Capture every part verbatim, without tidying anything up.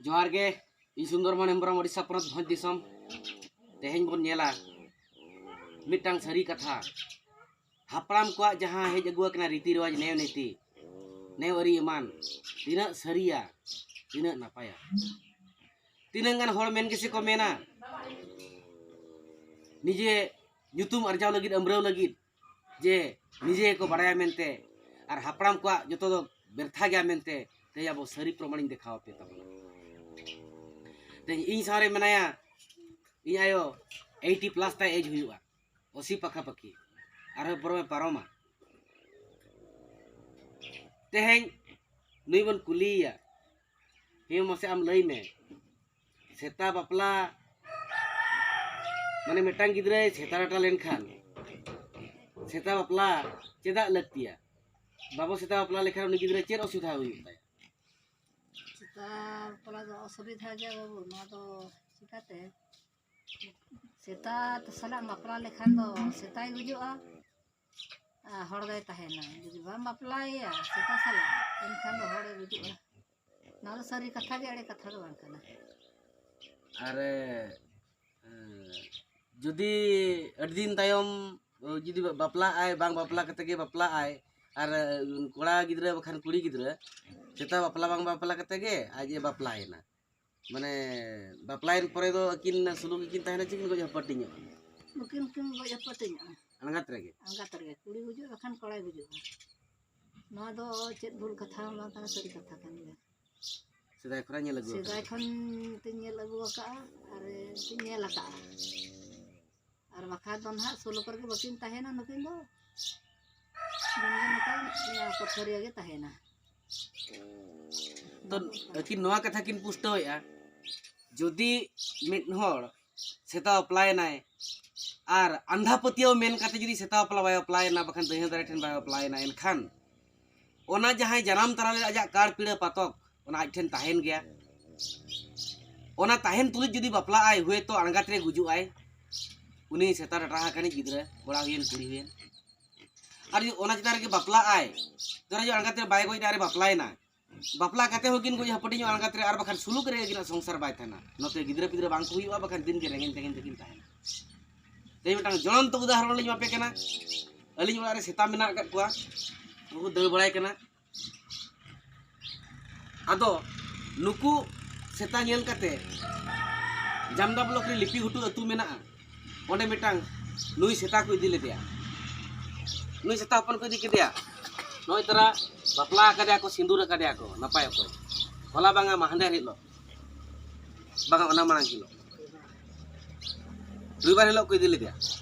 ᱡᱚᱦᱟᱨ ᱜᱮ, ᱤᱧ ᱥᱩᱱᱫᱚᱨ ᱢᱳᱦᱚᱱ ᱦᱮᱢᱵᱨᱚᱢ, ᱳᱰᱤᱥᱟ ᱯᱚᱱᱚᱛ, ᱵᱷᱚᱸᱡᱽ ᱫᱤᱥᱚᱢ᱾ ᱛᱮᱦᱮᱧ ᱵᱚᱱ ᱧᱮᱞᱟ ᱢᱤᱫᱴᱟᱝ ᱥᱟᱹᱨᱤ ᱠᱟᱛᱷᱟ, ᱦᱟᱯᱲᱟᱢ ᱠᱚᱣᱟᱜ ᱡᱟᱦᱟᱸ ᱦᱮᱡ ᱟᱹᱜᱩ ᱟᱠᱟᱱᱟ ᱨᱤᱛᱤ ᱨᱮᱣᱟᱡᱽ, ᱱᱮᱭᱚ ᱱᱤᱛᱤ, ᱱᱮᱭᱚ ᱟᱹᱨᱤ ᱮᱢᱟᱱ, ᱛᱤᱱᱟᱹᱜ ᱥᱟᱹᱨᱤᱭᱟ, ᱛᱤᱱᱟᱹᱜ ᱱᱟᱯᱟᱭᱟ᱾ ᱛᱤᱱᱟᱹᱜ ᱜᱟᱱ ᱦᱚᱲ ᱢᱮᱱ ᱜᱮᱥᱮ ᱠᱚ ᱢᱮᱱᱟ, ᱱᱤᱡᱮ ᱧᱩᱛᱩᱢ ᱟᱨᱡᱟᱣ ᱞᱟᱹᱜᱤᱫ, ᱟᱹᱢᱨᱟᱹᱣ ᱞᱟᱹᱜᱤᱫ, ᱡᱮ ᱱᱤᱡᱮ ᱜᱮᱠᱚ ᱵᱟᱲᱟᱭᱟ ᱢᱮᱱᱛᱮ, ᱟᱨ ᱦᱟᱯᱲᱟᱢ ᱠᱚᱣᱟᱜ ᱡᱚᱛᱚ ᱫᱚ ᱵᱮᱨᱛᱷᱟ ᱜᱮᱭᱟ ᱢᱮᱱᱛᱮ᱾ ᱛᱮᱦᱮᱧ ᱟᱵᱚ ᱥᱟᱹᱨᱤ ᱯᱨᱚᱢᱟᱱᱤᱧ ᱫᱮᱠᱷᱟᱣ ᱟᱯᱮ ᱛᱟᱵᱚᱱᱟ᱾ ᱛᱮᱦᱮᱧ ᱤᱧ ᱥᱟᱶᱨᱮ ᱢᱮᱱᱟᱭᱟ, ᱤᱧ ᱟᱭᱳ, ᱮᱭᱤᱴᱤ ᱯᱞᱟᱥ ᱛᱟᱭ ᱮᱡᱽ ᱦᱩᱭᱩᱜᱼᱟ, ᱟᱥᱤ ᱯᱟᱠᱷᱟ ᱯᱟᱠᱷᱤ, ᱟᱨᱦᱚᱸ ᱵᱚᱨᱚᱝ ᱮ ᱯᱟᱨᱚᱢᱟ᱾ ᱛᱮᱦᱮᱧ ᱱᱩᱭ ᱵᱚᱱ ᱠᱩᱞᱤᱭᱮᱭᱟ, ᱦᱮᱸ ᱢᱟᱥᱮ ᱟᱢ ᱞᱟᱹᱭ ᱢᱮ, ᱥᱮᱛᱟ ᱵᱟᱯᱞᱟ, ᱢᱟᱱᱮ ᱢᱤᱫᱴᱟᱝ ᱜᱤᱫᱽᱨᱟᱹᱭ ᱥᱮᱛᱟ ᱰᱟᱴᱟ ᱞᱮᱱᱠᱷᱟᱱ ᱥᱮᱛᱟ ᱵᱟᱯᱞᱟ ᱪᱮᱫᱟᱜ ᱞᱟᱹᱠᱛᱤᱭᱟ? ᱵᱟᱵᱚ ᱥᱮᱛᱟ ᱵᱟᱯᱞᱟ ᱞᱮᱠᱷᱟᱱ ᱩᱱᱤ ᱜᱤᱫᱽᱨᱟᱹ ᱪᱮᱫ ᱚᱥᱩᱵᱤᱫᱷᱟ ᱦᱩᱭᱩᱜ ᱛᱟᱭᱟ? ᱥᱮᱛᱟ ᱵᱟᱯᱞᱟ ᱫᱚ ᱚᱥᱩᱵᱤᱫᱷᱟ ᱜᱮᱭᱟ ᱵᱟᱹᱵᱩ, ᱱᱚᱣᱟ ᱫᱚ ᱪᱤᱠᱟᱹᱛᱮ? ᱥᱮᱛᱟ ᱥᱟᱞᱟᱜ ᱵᱟᱯᱞᱟ ᱞᱮᱠᱷᱟᱱ ᱫᱚ ᱥᱮᱛᱟᱭ ᱜᱩᱡᱩᱜᱼᱟ ᱟᱨ ᱦᱚᱲ ᱫᱚᱭ ᱛᱟᱦᱮᱱᱟ᱾ ᱡᱩᱫᱤ ᱵᱟᱢ ᱵᱟᱯᱞᱟᱭᱮᱭᱟ ᱥᱮᱛᱟ ᱥᱟᱞᱟᱜ, ᱮᱱᱠᱷᱟᱱ ᱫᱚ ᱦᱚᱲᱮ ᱜᱩᱡᱩᱜᱼᱟ᱾ ᱱᱚᱣᱟ ᱫᱚ ᱥᱟᱹᱨᱤ ᱠᱟᱛᱷᱟ ᱜᱮ, ᱮᱲᱮ ᱠᱟᱛᱷᱟ ᱫᱚ ᱵᱟᱝ ᱠᱟᱱᱟ᱾ ᱟᱨ, ᱮᱸ, ᱡᱩᱫᱤ ᱟᱹᱰᱤ ᱫᱤᱱ ᱛᱟᱭᱚᱢ, ᱡᱩᱫᱤ ᱵᱟᱯᱞᱟᱜ ᱟᱭ, ᱵᱟᱝ ᱵᱟᱯᱞᱟ ᱠᱟᱛᱮ ᱜᱮ ᱵᱟᱯᱞᱟᱜ ᱟᱭ, ᱟᱨ ᱠᱚᱲᱟ ᱜᱤᱫᱽᱨᱟᱹ ᱵᱟᱠᱷᱟᱱ ᱠᱩᱲᱤ ᱜᱤᱫᱽᱨᱟᱹ ᱥᱮᱛᱟ ᱵᱟᱯᱞᱟ ᱵᱟᱝ ᱵᱟᱯᱞᱟ ᱠᱟᱛᱮ ᱜᱮ ᱟᱡ ᱮ ᱵᱟᱯᱞᱟᱭᱮᱱᱟ, ᱢᱟᱱᱮ ᱵᱟᱯᱞᱟᱭᱮᱱ ᱯᱚᱨᱮ ᱫᱚ ᱟᱹᱠᱤᱱ ᱥᱩᱞᱩᱠ ᱜᱮᱠᱤᱱ ᱛᱟᱦᱮᱱᱟ, ᱪᱮ ᱠᱤᱱ ᱜᱚᱡ ᱦᱟᱹᱯᱟᱹᱴᱤᱧᱚᱜᱼᱟ? ᱱᱩᱠᱤᱱ ᱠᱤᱱ ᱜᱚᱡ ᱦᱟᱹᱯᱟᱹᱴᱤᱧᱚᱜᱼᱟ᱾ ᱟᱬᱜᱟᱛ ᱨᱮᱜᱮ? ᱟᱬᱜᱟᱛ ᱨᱮᱜᱮ, ᱠᱩᱲᱤ ᱜᱩᱡᱩᱜ ᱵᱟᱠᱷᱟᱱ ᱠᱚᱲᱟᱭ ᱜᱩᱡᱩᱜᱼᱟ᱾ ᱱᱚᱣᱟ ᱫᱚ ᱪᱮᱫ ᱵᱷᱩᱞ ᱠᱟᱛᱷᱟ ᱦᱚᱸ ᱵᱟᱝ ᱠᱟᱱᱟ, ᱥᱟᱹᱨᱤ ᱠᱟᱛᱷᱟ ᱠᱟᱱ ᱜᱮᱭᱟ᱾ ᱥᱮᱫᱟᱭ ᱠᱷᱚᱱᱟᱜ ᱧᱮᱞ ᱟᱹᱜᱩ ᱟᱠᱟᱫᱟ᱾ ᱥᱮᱫᱟᱭ ᱠᱷᱚᱱ ᱛᱤᱧ ᱧᱮᱞ ᱟᱹᱜᱩ ᱟᱠᱟᱫᱼᱟ ᱟᱨ ᱛᱤᱧ ᱧᱮᱞ ᱟᱠᱟᱫᱼᱟ᱾ ᱟᱨ ᱵᱟᱠᱷᱟᱱ ᱫᱚ ᱱᱟᱦᱟᱜ ᱥᱩᱞᱩᱠ ᱨᱮᱜᱮ ᱵᱟᱹᱠᱤᱱ ᱛᱟᱦᱮᱱᱟ ᱱᱩᱠᱤᱱ ᱫᱚ᱾ ᱫᱤᱱ ᱜᱮ ᱱᱚᱝᱠᱟ ᱱᱚᱣᱟ ᱠᱚᱴᱷᱟᱹᱨᱤᱭᱟᱹ ᱜᱮ ᱛᱟᱦᱮᱱᱟ᱾ ᱛᱚ ᱟᱹᱠᱤᱱ ᱱᱚᱣᱟ ᱠᱟᱛᱷᱟ ᱠᱤᱱ ᱯᱩᱥᱴᱟᱹᱣᱮᱫᱼᱟ, ᱡᱩᱫᱤ ᱢᱤᱫ ᱦᱚᱲ ᱥᱮᱛᱟ ᱵᱟᱯᱞᱟᱭᱮᱱᱟᱭ ᱟᱨ ᱟᱸᱫᱷᱟ ᱯᱟᱹᱛᱭᱟᱹᱣ ᱢᱮᱱ ᱠᱟᱛᱮ ᱡᱩᱫᱤ ᱥᱮᱛᱟ ᱵᱟᱯᱞᱟ ᱵᱟᱭ ᱵᱟᱯᱞᱟᱭᱮᱱᱟ, ᱵᱟᱠᱷᱟᱱ ᱫᱟᱹᱭᱦᱟᱹ ᱫᱟᱨᱮ ᱴᱷᱮᱱ ᱵᱟᱭ ᱵᱟᱯᱞᱟᱭᱮᱱᱟ, ᱮᱱᱠᱷᱟᱱ ᱚᱱᱟ ᱡᱟᱦᱟᱸᱭ ᱡᱟᱱᱟᱢ ᱛᱟᱨᱟ ᱞᱮᱫ ᱟᱡᱟᱜ ᱠᱟᱲ ᱯᱤᱲᱟᱹ ᱯᱟᱛᱚᱠ, ᱚᱱᱟ ᱟᱡ ᱴᱷᱮᱱ ᱛᱟᱦᱮᱱ ᱜᱮᱭᱟ᱾ ᱚᱱᱟ ᱛᱟᱦᱮᱱ ᱛᱩᱞᱩᱡ ᱡᱩᱫᱤ ᱵᱟᱯᱞᱟᱜ ᱟᱭ, ᱦᱳᱭᱛᱳ ᱟᱬᱜᱟᱛ ᱨᱮ ᱜᱩᱡᱩᱜ ᱟᱭ, ᱩᱱᱤ ᱥᱮᱛᱟ ᱰᱟᱴᱟ ᱟᱠᱟᱱᱤᱡ ᱜᱤᱫᱽᱨᱟᱹ, ᱠᱚᱲᱟ ᱦᱩᱭᱮᱱ ᱠᱩᱲᱤ ᱦᱩᱭᱮᱱ, ᱟᱨ ᱡᱩᱫᱤ ᱚᱱᱟ ᱪᱮᱛᱟᱱ ᱨᱮᱜᱮ ᱵᱟᱯᱞᱟᱜ ᱟᱭ, ᱫᱷᱚᱨᱚ ᱡᱩᱫᱤ ᱟᱬᱜᱟᱛ ᱨᱮ ᱵᱟᱭ ᱜᱚᱡ ᱮᱱᱟ, ᱟᱨᱮ ᱵᱟᱯᱞᱟᱭᱮᱱᱟ, ᱵᱟᱯᱞᱟ ᱠᱟᱛᱮ ᱦᱚᱸ ᱠᱤᱱ ᱜᱚᱡ ᱦᱟᱹᱯᱟᱹᱴᱤᱧᱚᱜᱼᱟ ᱟᱬᱜᱟᱛ ᱨᱮ, ᱟᱨ ᱵᱟᱠᱷᱟᱱ ᱥᱩᱞᱩᱠ ᱨᱮ ᱟᱹᱠᱤᱱᱟᱜ ᱥᱚᱝᱥᱟᱨ ᱵᱟᱭ ᱛᱟᱦᱮᱱᱟ᱾ ᱱᱚᱛᱮ ᱜᱤᱫᱽᱨᱟᱹ ᱯᱤᱫᱽᱨᱟᱹ ᱵᱟᱝ ᱠᱚ ᱦᱩᱭᱩᱜᱼᱟ, ᱵᱟᱠᱷᱟᱱ ᱫᱤᱱ ᱜᱮ ᱨᱮᱸᱜᱮᱡ ᱛᱮᱠᱤᱱ ᱛᱮᱠᱤᱱ ᱛᱟᱦᱮᱱᱟ᱾ ᱛᱮᱦᱮᱧ ᱢᱤᱫᱴᱟᱝ ᱡᱚᱞᱚᱱᱛᱚ ᱩᱫᱟᱦᱚᱨᱚᱱ ᱞᱤᱧ ᱮᱢᱟ ᱯᱮ ᱠᱟᱱᱟ᱾ ᱟᱹᱞᱤᱧ ᱚᱲᱟᱜ ᱨᱮ ᱥᱮᱛᱟ ᱢᱮᱱᱟᱜ ᱟᱠᱟᱫ ᱠᱚᱣᱟ, ᱩᱱᱠᱩ ᱫᱟᱹᱲ ᱵᱟᱲᱟᱭ ᱠᱟᱱᱟ᱾ ᱟᱫᱚ ᱱᱩᱠᱩ ᱥᱮᱛᱟ ᱧᱮᱞ ᱠᱟᱛᱮ ᱡᱟᱢᱫᱟ ᱵᱞᱚᱠ ᱨᱮ ᱞᱤᱯᱤ ᱜᱷᱩᱴᱩ ᱟᱹᱛᱩ ᱢᱮᱱᱟᱜᱼᱟ, ᱚᱸᱰᱮ ᱢᱤᱫᱴᱟᱝ ᱱᱩᱭ ᱥᱮᱛᱟ ᱠᱚ ᱤᱫᱤ ᱞᱮᱫᱮᱭᱟ᱾ ᱱᱩᱭ ᱥᱮᱛᱟ ᱦᱚᱯᱚᱱ ᱠᱚ ᱤᱫᱤ ᱠᱮᱫᱮᱭᱟ᱾ ᱱᱚᱜᱼᱚᱭ ᱛᱟᱨᱟ ᱵᱟᱯᱞᱟ ᱟᱠᱟᱫᱮᱭᱟ ᱠᱚ, ᱥᱤᱸᱫᱩᱨ ᱟᱠᱟᱫᱮᱭᱟ ᱠᱚ ᱱᱟᱯᱟᱭ ᱚᱠᱚᱡ᱾ ᱦᱚᱞᱟ ᱵᱟᱝᱟ ᱢᱟᱦᱫᱮᱨ ᱦᱤᱞᱳᱜ, ᱵᱟᱝᱟ ᱚᱱᱟ ᱢᱟᱲᱟᱝ ᱦᱤᱞᱳᱜ, ᱨᱚᱵᱤᱵᱟᱨ ᱦᱤᱞᱳᱜ ᱠᱚ ᱤᱫᱤ ᱞᱮᱫᱮᱭᱟ,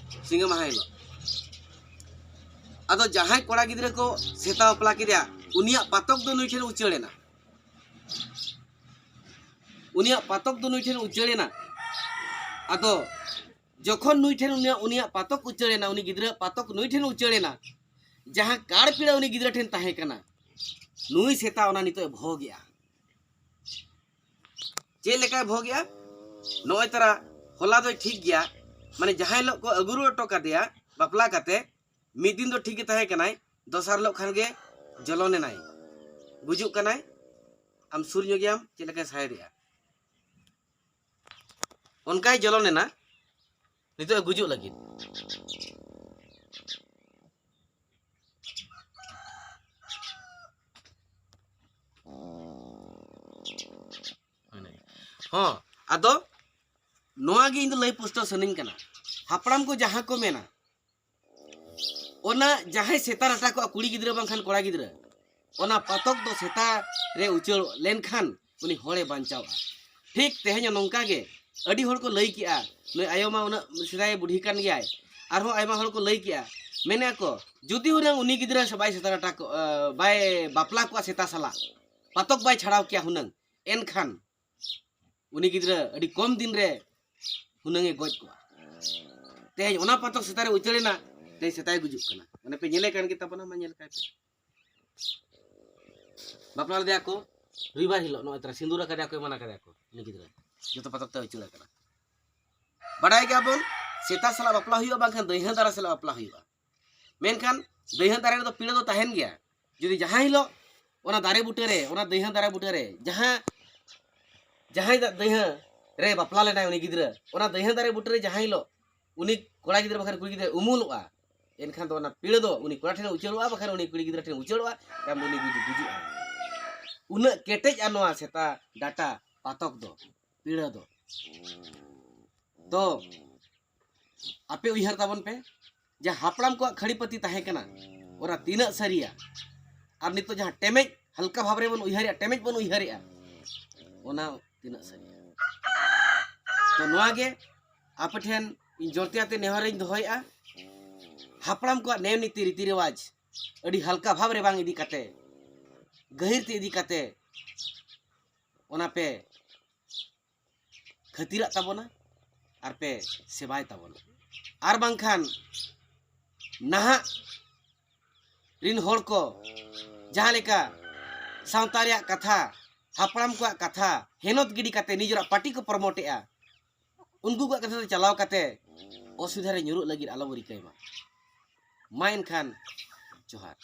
ᱥᱤᱸᱜᱟᱹ ᱢᱟᱦᱟ ᱦᱤᱞᱳᱜ᱾ ᱟᱫᱚ ᱡᱟᱦᱟᱸᱭ ᱠᱚᱲᱟ ᱜᱤᱫᱽᱨᱟᱹ ᱠᱚ ᱥᱮᱛᱟ ᱵᱟᱯᱞᱟ ᱠᱮᱫᱮᱭᱟ, ᱩᱱᱤᱭᱟᱜ ᱯᱟᱛᱚᱠ ᱫᱚ ᱱᱩᱭ ᱴᱷᱮᱱ ᱩᱪᱟᱹᱲ ᱮᱱᱟ᱾ ᱩᱱᱤᱭᱟᱜ ᱯᱟᱛᱚᱠ ᱫᱚ ᱱᱩᱭ ᱴᱷᱮᱱ ᱩᱪᱟᱹᱲ ᱮᱱᱟ᱾ ᱟᱫᱚ ᱡᱚᱠᱷᱚᱱ ᱱᱩᱭ ᱴᱷᱮᱱ ᱩᱱᱤᱭᱟᱜ, ᱩᱱᱤᱭᱟᱜ ᱯᱟᱛᱚᱠ ᱩᱪᱟᱹᱲ ᱮᱱᱟ, ᱩᱱᱤ ᱜᱤᱫᱽᱨᱟᱹ ᱯᱟᱛᱚᱠ ᱱᱩᱭ ᱴᱷᱮᱱ ᱩᱪᱟᱹᱲ ᱮᱱᱟ, ᱡᱟᱦᱟᱸ ᱠᱟᱲ ᱯᱤᱲᱟ ᱩᱱᱤ ᱜᱤᱫᱽᱨᱟᱹ ᱴᱷᱮᱱ ᱛᱟᱦᱮᱸ ᱠᱟᱱᱟ, ᱱᱩᱭ ᱥᱮᱛᱟ ᱚᱱᱟ ᱱᱤᱛᱚᱜ ᱮ ᱵᱷᱚᱜᱮᱜᱼᱟ᱾ ᱪᱮᱫ ᱞᱮᱠᱟᱭ ᱵᱷᱚᱜᱮᱜᱼᱟ? ᱱᱚᱜᱼᱚᱭ ᱛᱟᱨᱟ ᱦᱚᱞᱟ ᱫᱚᱭ ᱴᱷᱤᱠ ᱜᱮᱭᱟ, ᱢᱟᱱᱮ ᱡᱟᱦᱟᱸ ᱦᱤᱞᱳᱜ ᱠᱚ ᱟᱹᱜᱩ ᱨᱩᱣᱟᱹᱲ ᱦᱚᱴᱚ ᱠᱟᱫᱮᱭᱟ ᱵᱟᱯᱞᱟ ᱠᱟᱛᱮ, ᱢᱤᱫ ᱫᱤᱱ ᱫᱚ ᱴᱷᱤᱠ ᱜᱮ ᱛᱟᱦᱮᱸ ᱠᱟᱱᱟᱭ, ᱫᱚᱥᱟᱨ ᱦᱤᱞᱳᱜ ᱠᱷᱟᱱ ᱜᱮ ᱡᱚᱞᱚᱱ ᱮᱱᱟᱭ, ᱜᱩᱡᱩᱜ ᱠᱟᱱᱟᱭ᱾ ᱟᱢ ᱥᱩᱨ ᱧᱚᱜ ᱜᱮᱭᱟᱢ, ᱪᱮᱫ ᱞᱮᱠᱟᱭ ᱥᱟᱭᱮᱫᱮᱜᱼᱟ? ᱚᱱᱠᱟᱭ ᱡᱚᱞᱚᱱ ᱮᱱᱟ, ᱱᱤᱛᱚᱜ ᱮ ᱜᱩᱡᱩᱜ ᱞᱟᱹᱜᱤᱫ᱾ ᱦᱚᱸ, ᱟᱫᱚ ᱱᱚᱣᱟ ᱜᱮ ᱤᱧ ᱫᱚ ᱞᱟᱹᱭ ᱯᱩᱥᱴᱟᱹᱣ ᱥᱟᱱᱟᱧ ᱠᱟᱱᱟ᱾ ᱦᱟᱯᱲᱟᱢ ᱠᱚ ᱡᱟᱦᱟᱸ ᱠᱚ ᱢᱮᱱᱟ, ᱚᱱᱟ ᱡᱟᱦᱟᱸᱭ ᱥᱮᱛᱟ ᱨᱟᱴᱟ ᱠᱚᱜᱼᱟ, ᱠᱩᱲᱤ ᱜᱤᱫᱽᱨᱟᱹ ᱵᱟᱝᱠᱷᱟᱱ ᱠᱚᱲᱟ ᱜᱤᱫᱽᱨᱟᱹ, ᱚᱱᱟ ᱯᱟᱛᱚᱠ ᱫᱚ ᱥᱮᱛᱟ ᱨᱮ ᱩᱪᱟᱹᱲ ᱞᱮᱱᱠᱷᱟᱱ ᱩᱱᱤ ᱦᱚᱲᱮ ᱵᱟᱧᱪᱟᱣᱼᱟ᱾ ᱴᱷᱤᱠ ᱛᱮᱦᱮᱧ ᱦᱚᱸ ᱱᱚᱝᱠᱟ ᱜᱮ ᱟᱹᱰᱤ ᱦᱚᱲ ᱠᱚ ᱞᱟᱹᱭ ᱠᱮᱜᱼᱟ, ᱱᱩᱭ ᱟᱭᱳ ᱢᱟ ᱩᱱᱟᱹᱜ ᱥᱮᱫᱟᱭ ᱵᱩᱰᱷᱤ ᱠᱟᱱ ᱜᱮᱭᱟᱭ᱾ ᱟᱨᱦᱚᱸ ᱟᱭᱢᱟ ᱦᱚᱲ ᱠᱚ ᱞᱟᱹᱭ ᱠᱮᱜᱼᱟ, ᱢᱮᱱᱮᱜᱼᱟ ᱠᱚ, ᱡᱩᱫᱤ ᱦᱩᱱᱟᱹᱝ ᱩᱱᱤ ᱜᱤᱫᱽᱨᱟᱹ ᱥᱮ ᱵᱟᱭ ᱥᱮᱛᱟ ᱨᱟᱴᱟ ᱠᱚ, ᱮ, ᱵᱟᱭ ᱵᱟᱯᱞᱟ ᱠᱚᱜᱼᱟ ᱥᱮᱛᱟ ᱥᱟᱞᱟᱜ, ᱯᱟᱛᱚᱠ ᱵᱟᱭ ᱪᱷᱟᱲᱟᱣ ᱠᱮᱭᱟ ᱦᱩᱱᱟᱹᱝ, ᱮᱱᱠᱷᱟᱱ ᱩᱱᱤ ᱜᱤᱫᱽᱨᱟᱹ ᱟᱹᱰᱤ ᱠᱚᱢ ᱫᱤᱱ ᱨᱮ ᱦᱩᱱᱟᱹᱝ ᱮ ᱜᱚᱡ ᱠᱚᱜᱼᱟ᱾ ᱛᱮᱦᱮᱧ ᱚᱱᱟ ᱯᱟᱛᱚᱠ ᱥᱮᱛᱟ ᱨᱮ ᱩᱪᱟᱹᱲ ᱮᱱᱟ, ᱛᱮᱦᱮᱧ ᱥᱮᱛᱟᱭ ᱜᱩᱡᱩᱜ ᱠᱟᱱᱟ᱾ ᱚᱱᱮ ᱯᱮ ᱧᱮᱞᱮ ᱠᱟᱱ ᱜᱮ ᱛᱟᱵᱚᱱᱟ, ᱢᱟ ᱧᱮᱞ ᱠᱟᱭ ᱯᱮ᱾ ᱵᱟᱯᱞᱟ ᱞᱮᱫᱮᱭᱟ ᱠᱚ ᱨᱚᱵᱤᱵᱟᱨ ᱦᱤᱞᱳᱜ, ᱱᱚᱜᱼᱚᱭ ᱛᱟᱨᱟ ᱥᱤᱸᱫᱩᱨ ᱟᱠᱟᱫᱮᱭᱟ ᱠᱚ, ᱮᱢᱟᱱ ᱟᱠᱟᱫᱮᱭᱟ ᱠᱚ, ᱩᱱᱤ ᱜᱤᱫᱽᱨᱟᱹ ᱡᱚᱛᱚ ᱯᱟᱛᱚᱠ ᱛᱮ ᱩᱪᱟᱹᱲ ᱟᱠᱟᱱᱟ᱾ ᱵᱟᱰᱟᱭ ᱜᱮᱭᱟᱵᱚᱱ, ᱥᱮᱛᱟ ᱥᱟᱞᱟᱜ ᱵᱟᱯᱞᱟ ᱦᱩᱭᱩᱜᱼᱟ, ᱵᱟᱝᱠᱷᱟᱱ ᱫᱟᱹᱭᱦᱟᱹ ᱫᱟᱨᱟ ᱥᱟᱞᱟᱜ ᱵᱟᱯᱞᱟ ᱦᱩᱭᱩᱜᱼᱟ᱾ ᱢᱮᱱᱠᱷᱟᱱ ᱫᱟᱹᱭᱦᱟᱹ ᱫᱟᱨᱮ ᱨᱮᱫᱚ ᱯᱤᱲᱟᱹ ᱫᱚ ᱛᱟᱦᱮᱱ ᱜᱮᱭᱟ᱾ ᱡᱩᱫᱤ ᱡᱟᱦᱟᱸ ᱦᱤᱞᱳᱜ ᱚᱱᱟ ᱫᱟᱨᱮ ᱵᱩᱴᱟᱹ ᱨᱮ, ᱚᱱᱟ ᱫᱟᱹᱭᱦᱟᱹ ᱫᱟᱨᱮ ᱵᱩᱴᱟᱹ ᱨᱮ ᱡᱟᱦᱟᱸ, ᱡᱟᱦᱟᱸᱭ ᱫᱟ-, ᱫᱟᱹᱭᱦᱟᱹ ᱨᱮ ᱵᱟᱯᱞᱟ ᱞᱮᱱᱟᱭ ᱩᱱᱤ ᱜᱤᱫᱽᱨᱟᱹ, ᱚᱱᱟ ᱫᱟᱹᱭᱦᱟᱹ ᱫᱟᱨᱮ ᱵᱩᱴᱟᱹ ᱨᱮ ᱡᱟᱦᱟᱸ ᱦᱤᱞᱳᱜ ᱩᱱᱤ ᱠᱚᱲᱟ ᱜᱤᱫᱽᱨᱟᱹ ᱵᱟᱠᱷᱟᱱ ᱠᱩᱲᱤ ᱜᱤᱫᱽᱨᱟᱹ ᱩᱢᱩᱞᱚᱜᱼᱟ, ᱮᱱᱠᱷᱟᱱ ᱫᱚ ᱚᱱᱟ ᱯᱤᱲᱟᱹ ᱫᱚ ᱩᱱᱤ ᱠᱚᱲᱟ ᱴᱷᱮᱱ ᱩᱪᱟᱹᱲᱚᱜᱼᱟ, ᱵᱟᱠᱷᱟᱱ ᱩᱱᱤ ᱠᱩᱲᱤ ᱜᱤᱫᱽᱨᱟᱹ ᱴᱷᱮᱱ ᱩᱪᱟᱹᱲᱚᱜᱼᱟ, ᱛᱟᱭᱚᱢ ᱫᱚ ᱩᱱᱤ ᱜᱩᱡᱩ-, ᱜᱩᱡᱩᱜᱼᱟ᱾ ᱩᱱᱟᱹᱜ ᱠᱮᱴᱮᱡᱼᱟ ᱱᱚᱣᱟ ᱥᱮᱛᱟ ᱰᱟᱴᱟ ᱯᱟᱛᱚᱠ ᱫᱚ, ᱯᱤᱲᱟᱹ ᱫᱚ᱾ ᱛᱚ ᱟᱯᱮ ᱩᱭᱦᱟᱹᱨ ᱛᱟᱵᱚᱱ ᱯᱮ, ᱡᱟᱦᱟᱸ ᱦᱟᱯᱲᱟᱢ ᱠᱚᱣᱟᱜ ᱠᱷᱟᱹᱲᱤ ᱯᱟᱹᱛᱤ ᱛᱟᱦᱮᱸ ᱠᱟᱱᱟ, ᱚᱱᱟ ᱛᱤᱱᱟᱹᱜ ᱥᱟᱹᱨᱤᱭᱟ? ᱟᱨ ᱱᱤᱛᱚᱜ ᱡᱟᱦᱟᱸ ᱴᱮᱢᱮᱡ, ᱦᱟᱞᱠᱟ ᱵᱷᱟᱵᱽ ᱨᱮᱵᱚᱱ ᱩᱭᱦᱟᱹᱨᱮᱜᱼᱟ, ᱴᱮᱢᱮᱡ ᱵᱚᱱ ᱩᱭᱦᱟᱹᱨᱮᱜᱼᱟ, ᱚᱱᱟ ᱛᱤᱱᱟᱹᱜ ᱥᱟᱹᱨᱤᱭᱟ? ᱛᱚ ᱱᱚᱣᱟ ᱜᱮ ᱟᱯᱮ ᱴᱷᱮᱱ ᱤᱧ ᱡᱳᱨᱛᱮ ᱟᱛᱮ ᱱᱮᱦᱚᱨᱤᱧ ᱫᱚᱦᱚᱭᱮᱜᱼᱟ, ᱦᱟᱯᱲᱟᱢ ᱠᱚᱣᱟᱜ ᱱᱮᱭᱟᱢ ᱱᱤᱛᱤ ᱨᱤᱛᱤ ᱨᱮᱣᱟᱡᱽ ᱟᱹᱰᱤ ᱦᱟᱞᱠᱟ ᱵᱷᱟᱵᱽ ᱨᱮ ᱵᱟᱝ ᱤᱫᱤ ᱠᱟᱛᱮ, ᱜᱟᱹᱦᱤᱨ ᱛᱮ ᱤᱫᱤ ᱠᱟᱛᱮ ᱚᱱᱟ ᱯᱮ ᱠᱷᱟᱹᱛᱤᱨᱟᱜ ᱛᱟᱵᱚᱱᱟ ᱟᱨ ᱯᱮ ᱥᱮᱵᱟᱭ ᱛᱟᱵᱚᱱᱟ᱾ ᱟᱨ ᱵᱟᱝᱠᱷᱟᱱ ᱱᱟᱦᱟᱜ ᱨᱤᱱ ᱦᱚᱲ ᱠᱚ ᱡᱟᱦᱟᱸ ᱞᱮᱠᱟ ᱥᱟᱶᱛᱟ ᱨᱮᱭᱟᱜ ᱠᱟᱛᱷᱟ, ᱦᱟᱯᱲᱟᱢ ᱠᱚᱣᱟᱜ ᱠᱟᱛᱷᱟ ᱦᱮᱱᱚᱛ ᱜᱤᱰᱤ ᱠᱟᱛᱮ ᱱᱤᱡᱮᱨᱟᱜ ᱯᱟᱨᱴᱤ ᱠᱚ ᱯᱨᱚᱢᱳᱴᱮᱜᱼᱟ, ᱩᱱᱠᱩ ᱠᱚᱣᱟᱜ ᱠᱟᱛᱷᱟ ᱛᱮ ᱪᱟᱞᱟᱣ ᱠᱟᱛᱮ ᱚᱥᱩᱵᱤᱫᱷᱟ ᱨᱮ ᱧᱩᱨᱩᱜ ᱞᱟᱹᱜᱤᱫ ᱟᱞᱚ ᱵᱚ ᱨᱤᱠᱟᱹᱭ ᱢᱟ᱾ ᱢᱟ ᱮᱱᱠᱷᱟᱱ ᱡᱚᱦᱟᱨ᱾